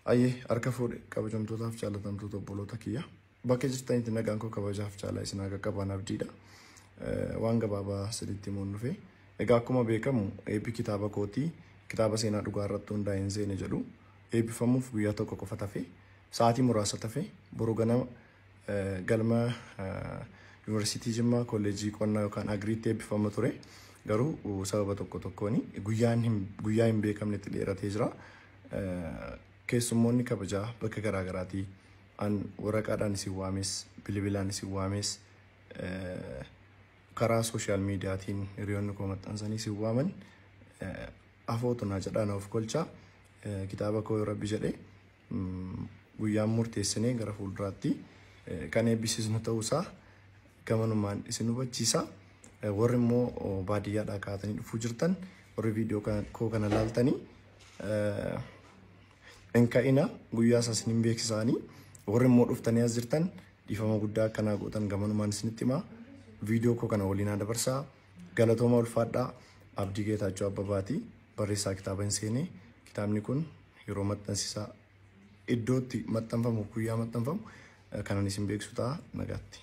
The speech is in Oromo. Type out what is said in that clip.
Ayyee, harka fuudhe, kabajamtootaaf jaalatamtoota obboloota kiyya. Bakka jirtanitti nagaan koo kabajaaf jaalala isin haa qaqqaban abdiidha. Waan gabaabaa sadiitti himuun dhufe. Egaa akkuma beekamu eebbi kitaaba kootii, kitaaba seenaa dhugaa irratti hundaa'e Hin Seene jedhu, eebbifamuuf guyyaa tokko qofa tafe, sa'aatii muraasa tafe. Boru ganama galma Yuunivarsiitii Jimmaa Kolleejjii Qonnaa yookaan Agriitti eebbifama ture. Garuu sababa tokko tokkoon guyyaan guyyaa hin beekamnetti dheeratee jira. Keessummoonni kabajaa bakka garaa garaatii an waraqaadhaan isin waames, bilbilaan isin waames, karaa social mediaatiin hiriyoonni koo maxxansanii isin waaman, afootu naa jedhaa, na of kolchaa. Kitaaba koo yoo Rabbi jedhe guyyaan murteessinee gara fuulduraatti kan eebbisiisnu ta'uusaa gamanumaan isin hubachiisa. Warri immoo baadiyyaadhaa kaatanii dhufuu jirtan, warri viidiyoo koo kana laaltanii, hin ka'ina, guyyaa isaa isin hin beeksisaanii. Warri immoo dhuftanii as jirtan dhiifama guddaa akkanaa gootan gamanumaan isinitti himaa. Viidiyoo koo kana waliin haa dabarsaa. Galatooma, ulfaadhaa. Abdii Geetaachoo Abbabaati, barreessaa kitaaba Hin Seenee. Kitaabni kun yeroo maxxansisaa, iddootti maxxanfamu, guyyaa maxxanfamu kanan isin beeksisu ta'a. Nagaatti.